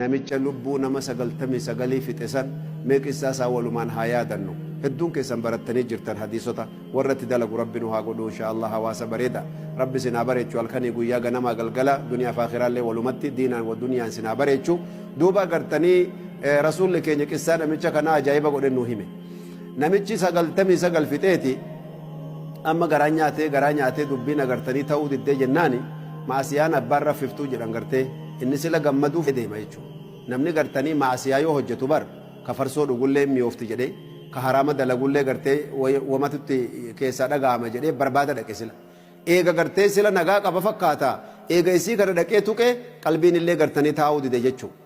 Namicha lubbuu nama sagaltamii sagalii fixe san mee qissaa isaa walumaan haa yaadannu. Hedduun keessan barattanii jirtan hadiisota. Warra itti dalagu Rabbi nu haa godhuu inshaa Allah hawaasa bareeda. Rabbi isin haa bareechu halkanii guyyaa ganamaa galgala duniyaaf aakhiraallee walumatti diinaan wa duniyaan isin haa bareechu. Duuba gartanii Rasuulli keenya qissaa namicha kanaa ajaa'iba godhe nuu hime. Namichi 99 fixeeti amma garaa nyaatee garaa nyaatee dubbiin agartanii ta'uu diddee jennaani ma'asiyaan abbaan raffiftuu jedhan gartee inni sila gammaduuf deema jechuudha. Namni gartanii ma'asiyaa yoo hojjetu bar ka farsoo dhugullee hin mi'oofti jedhee ka haraama dalagullee gartee wamatutti keessaa dhaga'ama jedhee barbaada dhaqe sila. Eega gartee sila nagaa qaba fakkaata eega isii kana dhaqee tuqe qalbiin illee gartanii taa'uu dide jechuudha.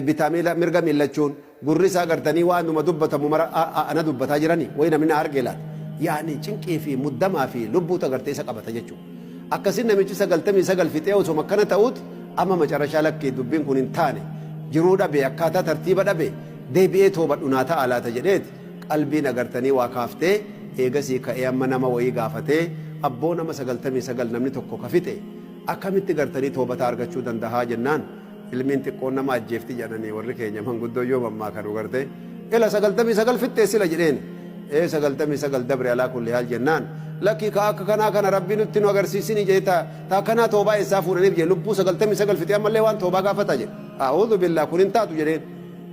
Bitaa miila mirga miillachuun gurri isaa gartanii waanuma dubbatamu mara ana dubbataa jirani wayi namni na argee laata yaani cinqii fi muddamaa fi lubbuutu agartee isa qabata jechuudha. Akkasiin namichi 99 fixee osoma akkana ta'uuti amma macarashaa lakkii dubbiin kun hin taane jiruu dhabe akkaataa tartiiba dhabe deebi'ee toobadhu naa ta'a laata jedheeti qalbiin agartanii waa kaaftee eegasii ka'ee amma nama wayii gaafatee abboo nama 99 namni tokko ka fixe akkamitti gartanii toobata argachuu dandahaa jennaan Ilmiin xiqqoon nama ajjeefti jedhanii warri keenya manguddoon yoo mammaakanu gartee. Ila 99 fixxee sila jedheen. Ee 99 dabre alaa kulli haal jennaan. Lakkii ka akka kanaa kana rabbi nutti nu agarsiisinii jedhe ta ta akkanaa toobaa eessaa fuudhaniif jedhe lubbuu 99 fixee ammallee waan toobaa gaafata jedhe. A'uudhu billaah kun hin taatu jedheen.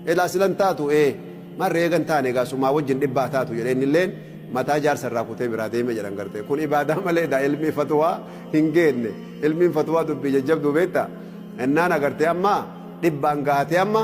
Ilaa sila hin taatu ee. Marre eega hin taane egaa sumaa wajjin dhibbaa taatu jedhee innilleen mataa jaarsa irraa kutee biraa deeme jedhan gartee. Kun ibaadaa malee daa ilmii fatuwaa hin geenne. Ilmiin fatuwaa dubbii jajjabduu beektaa. Ennaan agartee amma dhibbaan gahatee amma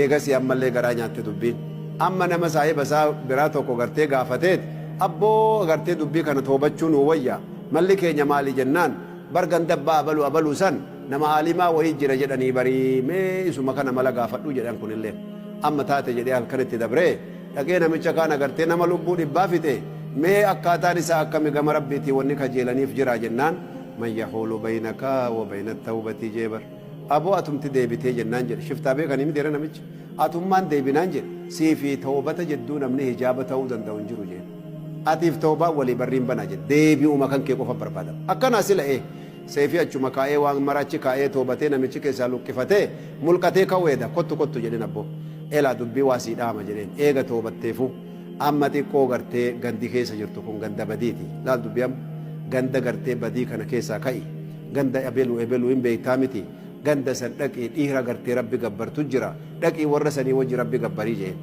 eegasii ammallee garaa nyaatte dubbiin. Amma nama saahiba isaa biraa tokko gartee gaafateet abboo agartee dubbii kana toobachuu nuu wayya malli keenya maali jennaan bar ganda abbaa abalu abaluu san nama aalimaa wayii jira jedhanii barii mee isuma kana mala gaafadhu jedhan kunilleen. Amma taate jedhee halkan itti dabree dhaqee namicha kaan agartee nama lubbuu dhibbaa fixe mee akkaataan isaa akkami gama Rabbiitii wanni kajeelaniif jiraa jennaan Man yahuulu baynaka wa bayna tawbati jee bar. Aboo atumti deebitee jennaan jedhe. Shiftaa beekanii miti era namichi. Atummaan deebinaan jedhe. Sii fi tawbata jedduu namni hijaaba ta'uu danda'u hin jiru jeen. Atiif tawbaan walii barriin banaa jedhe. Deebi'uma kan kee qofa barbaadama. Akkanaa sila ee. Seefii achuma kaa'ee waan mara achi kaa'ee toobatee namichi keessaa luqqifatee mulqatee ka'uu heda. Kottu kottu jedheen abboo. Elaa dubbii waa sii dhaama jedheen. Eega toobatteefuu. Amma xiqqoo gartee gandi keessa jirtu kun ganda badiiti. Laal dubbii amma. Ganda gartee badii kana keessaa ka'i. Ganda ebelu ebelu hin beektaa miti. Ganda san dhaqii dhiira gartee Rabbi gabbartu jira. Dhaqii warra sanii wajji Rabbi gabbarii jeen.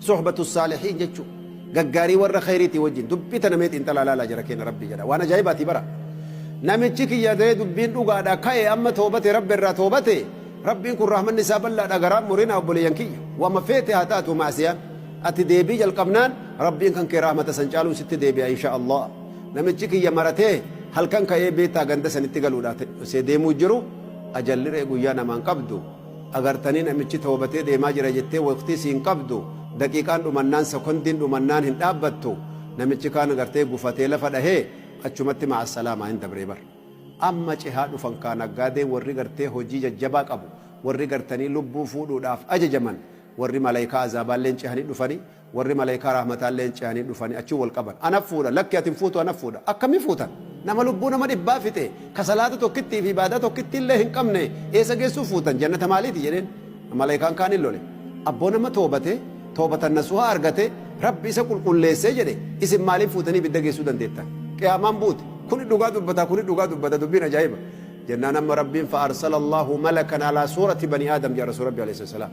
Suhbatu saalihiin jechuu. Gaggaarii warra khayriitii wajjin. Dubbii tana mee xiinxalaa laalaa jara keenya Rabbi jedha. Waan ajaa'ibaatii bara. Namichi kiyya ta'ee dubbiin dhugaadha ka'e amma toobate Rabbi irraa toobate. Rabbiin kun rahmanni isaa bal'aadha garaan murinaa obboleeyyan kiyya. Wama feete haa taatu ma'asiyaan. Ati deebii jalqabnaan Rabbiin kan kee rahmata san caaluun sitti deebi'a insha Allah. Namichi kiyya maratee halkan ka'ee beektaa ganda sanitti galuudha see deemuu jiru ajalli ree guyyaa namaan qabdu agartanii namichi toobatee deemaa jira jettee waqtii siin qabdu daqiiqaan dhumannaan sekondiin dhumannaan hin dhaabbattu namichi kaan agartee gufatee lafa dhahee achumatti ma'a salaamaa hin dabree bar. Amma cehaa dhufan kaa naggaadeen warri gartee hojii jajjabaa qabu warri gartanii lubbuu fuudhuudhaaf ajajaman warri malaykaa azaabaalleen cehanii dhufani warri malaykaa rahmataalleen cehanii dhufani achi wal qaban ana fuudha lakki ati hin fuutu ana fuudha akkami fuutan nama lubbuu nama dhibbaa fixe ka salaata tokkittii fi ibaadaa tokkittiillee hin qabne eessa geessuu fuutan jannata maaliiti jedheen malaykaan kaan hin lole abboo nama toobate toobatan nasuhaa argate rabbi isa qulqulleessee jedhe isin maaliif fuutanii ibidda geessuu dandeettan qiyaamaan buute Kuni dhugaa dubbata, kuni dhugaa dubbata, dubbiin ajaa'iba. Jennaan amma Rabbiin fa arsala Allahu malakan alaa suurati bani Aadam jedha Rasuul Rabbi alayhi salaam.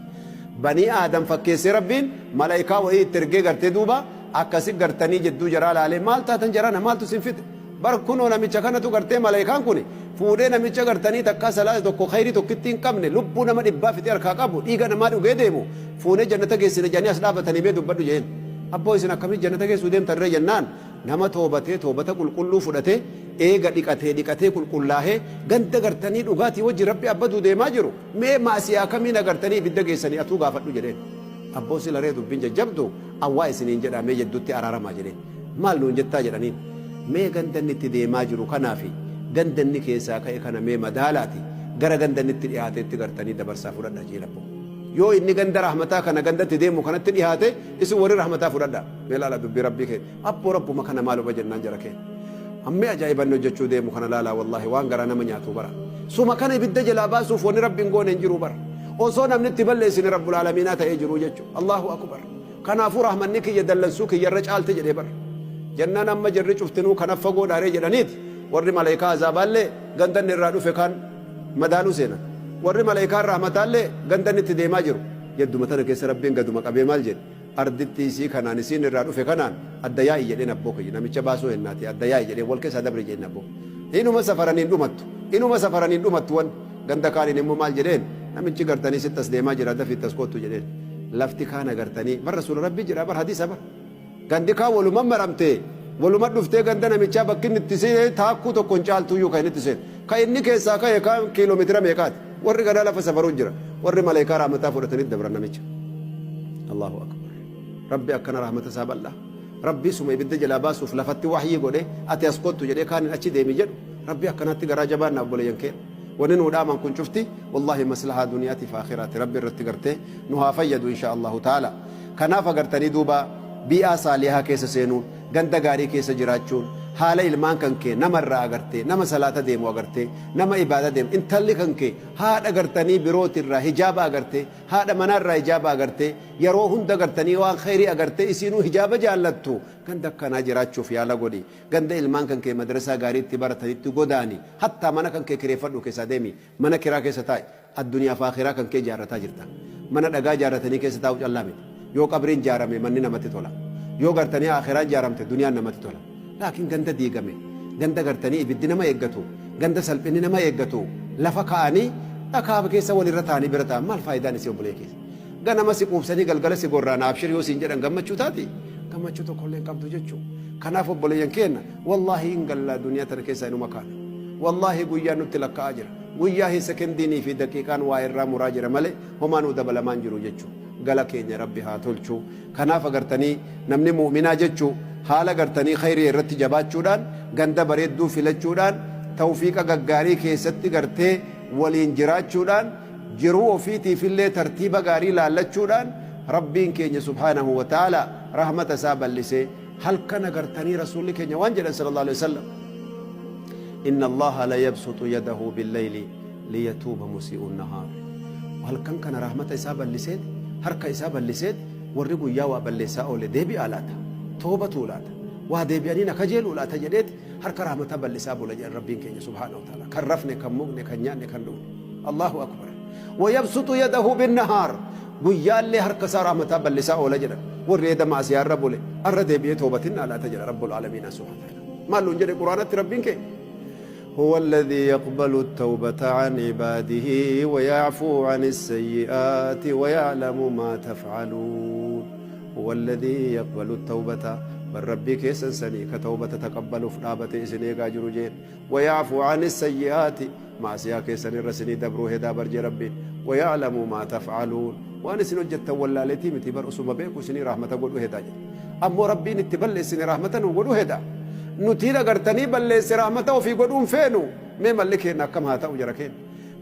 Banii Aadam fakkeessee Rabbiin malaayikaa wayii itti ergee gartee duuba akkasi gartanii jedduu jaraa laalee maal taatan jarana maaltu isin fixe. Bar kunoo namicha kanatu gartee malaayikaan kuni fuudhee namicha gartanii takkaa salaata tokko khayrii tokkitti hin qabne lubbuu nama dhibbaa fixee harkaa qabu dhiiga namaa dhugee deemu fuunee jannata geessine jedhanii as dhaabatanii mee dubbadhu jeen. Abboo isin akkamitti jannata geessuu deemtan ree jennaan Nama toobatee toobata qulqulluu fudhatee eega dhiqatee dhiqatee qulqullaahee ganda gartanii dhugaatii wajji Rabbi abbaduu deemaa jiru mee ma'asiyaa kamiin agartanii ibidda geessanii atuu gaafadhu jedheen. Abboo sila ree dubbiin jajjabdu an waa isiniin jedhaa mee jeddutti araaramaa jedheen. Maal nuun jettaa jedhaniin. Mee ganda inni itti deemaa jiru kanaa fi ganda inni keessaa ka'e kana mee madaalaati gara ganda inni itti dhihaateetti gartanii dabarsaa fudhadhaa jeen abboo. Yoo inni ganda rahmataa kana ganda itti deemu kanatti dhihaate isin warri rahmataa fudhadhaa. Mee laala dubbii Rabbii kee. Abboo Rabbuma kana maaluma jennaan jara keenya. Ammee ajaa'iba inni hojjechuu deemu kana laalaa wallaahi waan garaa nama nyaatu bara. Suma kana ibidda jalaa baasuuf wanni Rabbi hin goone hin jiru bara. Osoo namni itti balleessine Rabbul Aalamiinaa ta'ee jiruu jechuudha. Allahu Akbar. Kanaafuu rahmanni kiyya dallansuu kiyya irra caalte jedhee bar. Jennaan amma jarri cuftinuu kana fagoodhaaree jedhaniiti warri maleykaa azaabaallee ganda inni irraa dhufe kaan madaaluu seenan. Warri maleykaan rahmataallee ganda inni itti deemaa jiru. Jedduma tana keessa Rabbiin gaduma qabee maal jedhe? Arditti isii kanaan isiin irraa dhufe kanaan adda yaa'i jedheen abboo kiyya. Namicha baasuu hennaati adda yaa'i jedheen wal keessaa dabri jedheen abboo. Inuma safaraniin dhumattu. Inuma safaraniin dhumattu wanni. Ganda kaaniin immoo maal jedheen? Namichi gartanii sitti as deemaa jira dafii itti as koottu jedheen. Lafti kaan agartanii bar Rasuula Rabbii jedhaa bar hadiisa bar. Gandi kaan waluma maramtee waluma dhuftee ganda namichaa bakki inni itti seenee taakkuu tokko hin caaltuyyuu kan inni itti seenu. Kan inni keessaa ka'e kaan kiiloomeetira meeqaati? Warri ganaa lafa safaruu jira. Warri maleekaa rahmataa fudhatanii dabran namicha. Allahu akbar. Rabbi akkana rahmata isaa bal'aa. Rabbii suma ibidda jalaa baasuuf lafatti wahyii godhee ati as kottu jedhee kaaniin achi deemi jedhu Rabbii akkanaatti garaa jabaanna obboleeyyan keenya. Wanni nuu dhaaman kun cufti wallahi maslahaa duniyaatiif aakhiraati Rabbi irratti gartee nu haa fayyadu insha Allahu ta'ala. Kanaaf agartanii duuba bii'aa saalihaa keessa seenuun ganda gaarii keessa jiraachuun haala ilmaan kan kee nama irraa agartee nama salaata deemu agartee nama ibaada deemu intalli kan kee haadha gartanii birooti irraa hijaaba agartee haadha manaa irraa hijaaba agartee yeroo hunda gartanii waan kheyrii agartee isiinuu hijaaba jaallattu ganda akkanaa jiraachuuf yaala godhi. Ganda ilmaan kan kee madrasaa gaarii itti baratanitti godaani. Hattaa mana kan kee kireeffadhuu keessaa deemi. Mana kiraa keessa taa'i. Addunyaaf aakhiraa kan kee ijaarrataa jirta. Mana dhagaa ijaarratanii keessa taa'uu callaa miti. Yoo qabriin ijaarame manni namatti tola. Yoo gartanii aakhiraan ijaaramte duniyaan namatti tola. Laakiin ganda diigame, ganda gartanii ibiddi nama eeggatu, ganda salphinni nama eeggatu lafa ka'anii dhakaa keessa walirra taa'anii bira taa'an maal faayidaan isii obboleeyyan keessa? Ganama si quubsanii galgala si gorra'an abshir yoo siin jedhan gammachuu taati? Gammachuu tokkollee hin qabdu jechuu. Kanaaf obboleeyyan keenna wallaahi hin gallaa duniyaa tana keessaa inuma kaana. Wallaahi guyyaan nutti lakkaa'aa jira. Guyyaa hin sekendiinii fi daqiiqaan waa irraa muraa jira malee homaa nuu dabalamaa hin jiru jechuu. Gala keenya Rabbi haa tolchu. Kanaaf agartanii namni mu'minaa jechuu haala gartanii khayrii irratti jabaachuudhaan ganda bareedduu filachuudhaan tawfiiqa gaggaarii keessatti gartee waliin jiraachuudhaan jiruu ofiitiifillee tartiiba gaarii laallachuudhaan Rabbiin keenya subhaanahu wa ta'aalaa rahmata isaa bal'isee halkan agartanii Rasuulli keenya waan jedhan sallallahu alaihi wasallam inna Allaha la yabsuxu yadahu billayli liyatuuba musii'u nahaar halkan kana rahmata isaa bal'iseet harka isaa bal'iseet warri guyyaa waa balleessaa oole deebi'aa laata toobatuu laata waa deebi'anii na kajeeluu laata jedheet harka rahmataa bal'isaa bula jedhan Rabbiin keenya subhaanahu wa ta'aalaa kan rafne kan mugne kan nyaanne kan dhugne Allahu akbar. Wayabsuxu yadahu binnahaar. Guyyaallee harka isaa rahmataa bal'isaa oola jedhan. Warri eda ma'asiyaa irra bule arra deebi'ee toobatinna laata jedha Rabbul Aalamiinaa subhaanahu wa ta'aalaa. Maal nuun jedhe Qur'aanatti Rabbiin keenya? هو الذي يقبل التوبة عن عباده ويعفو عن السيئات ويعلم ما تفعلون هو الذي يقبل التوبة بل ربي كيسن سني كتوبة تقبل فدابة إسن إيقا جرو جين ويعفو عن السيئات Ma'asiyaa keessan irra isinii dabruu hedaa bar jee Rabbiin. Waya'lamu maa taf'aluun. Waan isin hojjattan wallaaleetii miti bar osuma beeku isinii rahmata godhuu hedaa jedhe. Ammoo Rabbiin itti balleessine rahmata nuu godhuu hedaa. Nutiin agartanii balleesse rahmata ofii godhuu hin feenu. Mee malli keenna akkam haa ta'u jara keenna.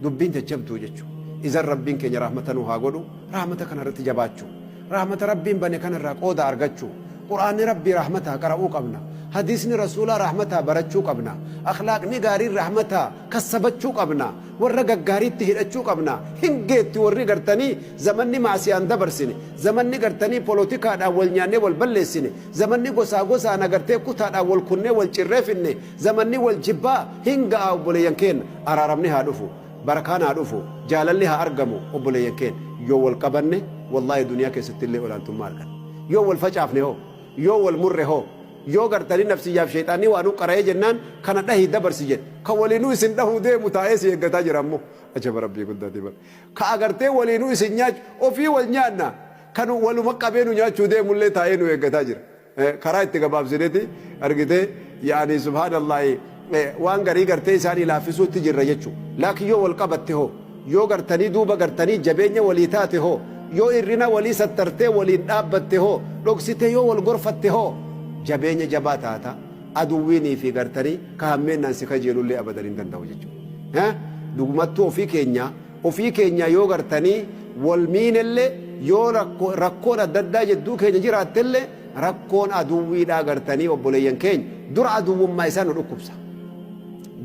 Dubbiin jajjabduu jechu. Izan Rabbiin keenya rahmata nuu haa godhu. Rahmata kana irratti jabaachuu. Rahmata Rabbiin bane kana irraa qooda argachuu. Qur'aanni Rabbii rahmataa qara'uu qabna. Hadiisni Rasuulaa rahmataa barachuu qabna. Akhlaaqni gaariin rahmataa kassabachuu qabna. Warra gaggaariitti hidhachuu qabna. Hin geetti warri gartanii zamanni ma'asiyaan dabarsine, zamanni gartanii polotikaadhaan wal nyaannee wal balleessine, zamanni gosaa gosaan agartee kutaadhaan wal kunnee wal cirree finne, zamanni wal jibbaa hin ga'a obboleeyyan keenna. Araaramni haa dhufu. Barakaan haa dhufu. Jaalalli haa argamu obboleeyyan keenna. Yoo wal qabanne wallaahi duniyaa keessatti illee olaantummaa arganna. Yoo wal facaafne hoo? Yoo wal murre hoo? Yoo gartanii nafsiyyaaf sheeyxaanni waa nu qara'ee jennaan kana dhahii dabarsi jedhe. Ka waliinuu isin dhahuu deemu taa'ee si eeggataa jira ammoo. Ajaba Rabbii guddaati bar. Ka agartee waliinuu isin nyaachu ofii wal nyaanna kan waluma qabee nu nyaachuu deemullee taa'ee nu eeggataa jira. Karaa itti gabaabsineeti argitee yaani subhaanallahi waan garii gartee isaanii laaffisuutti jirra jechuudha. Laakiin yoo wal qabatte hoo? Yoo gartanii duuba gartanii jabeenya walii taate hoo? Yoo irrina walii sattartee waliin dhaabbatte hoo? Dhoksitee yoo wal gorfatte hoo? Jabeenya jabaa taata. Aduwwiinii fi gartanii ka hammeennaan si kajeelullee abadan hin danda'u jechuudha. Dhugumattuu ofii keenyaa ofii keenyaa yoo gartanii wal miinellee yoo rakkoon adda addaa jidduu keenya jiraattellee rakkoon aduwwiidhaa gartanii obboleeyyan keenya dura aduwwummaa isaa nu dhukkubsa.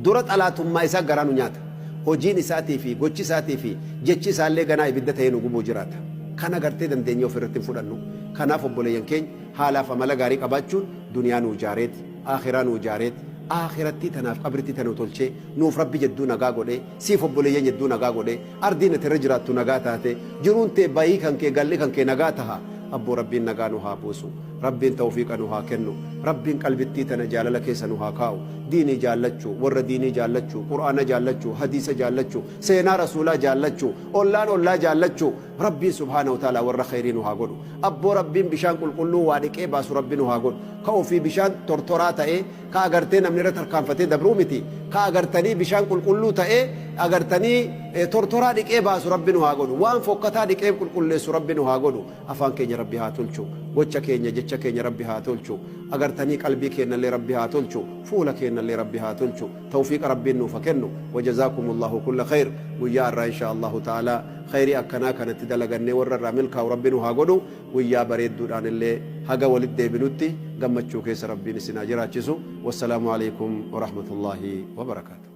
Dura xalaatummaa isaa garaa nu nyaata. Hojiin isaatii fi gochi isaatii fi jechi isaallee ganaa ibidda ta'ee nu gubuu jiraata. Kana gartee dandeenyee ofirratti hin fudhannu. Kanaaf obboleeyyan keenya haalaaf amala gaarii qabaachuun duniyaa nuu jaareeti, aakhiraa nuu jaareeti, aakhirattii tanaaf qabrittii tana nu tolchee, nuuf Rabbi jedduu nagaa godhee, siif obboleeyyan jedduu nagaa godhee, ardiin ati irra jiraattu nagaa taatee, jiruun tee bayii kan kee galli kan kee nagaa taha. Abboo Rabbiin nagaa nu haa buusu. Rabbiin tawfiiqa nu haa kennu. Rabbiin qalbittii tana jaalala keessa nu haa kaa'u. Diinii jaallachuu, warra diinii jaallachuu, Qur'aana jaallachuu, hadiisa jaallachuu, seenaa Rasuulaa jaallachuu, ollaan ollaa jaallachuu, Rabbiin subhaanahu wa ta'aalaa warra kheyrii nu haa godhu. Abboo Rabbiin bishaan qulqulluu waa dhiqee baasu Rabbi nu haa godhu. Ka ofii bishaan tortoraa ta'ee, ka agartee namni irra tarkaanfatee dabruu miti, ka agartanii bishaan qulqulluu ta'ee agartanii tortoraa dhiqee baasu Rabbi nu haa godhu. Waan fokkataa dhiqee qulqulleessu Rabbi nu haa godhu. Afaan keenya Rabbi haa tolchu. Gocha keenya, jecha keenya Rabbi haa tolchu. Agartanii qalbii keennallee Rabbi haa tolchu. Fuula keennallee Rabbi haa tolchu. Tawfiiqa Rabbiin nuuf ha kennu. Wajazaakumullahu kulla kheyr. Guyyaa arraa inshaa Allahu ta'aalaa kheyrii akkanaa kana itti dalagannee warra irraa milkaa'u Rabbi nu haa godhu. Guyyaa bareedduudhaanillee haga walitti deebinutti gammachuu keessa Rabbiin isin haa jiraachisu. Wassalaamu aleykum warahmatullaahi wabarakaatuh.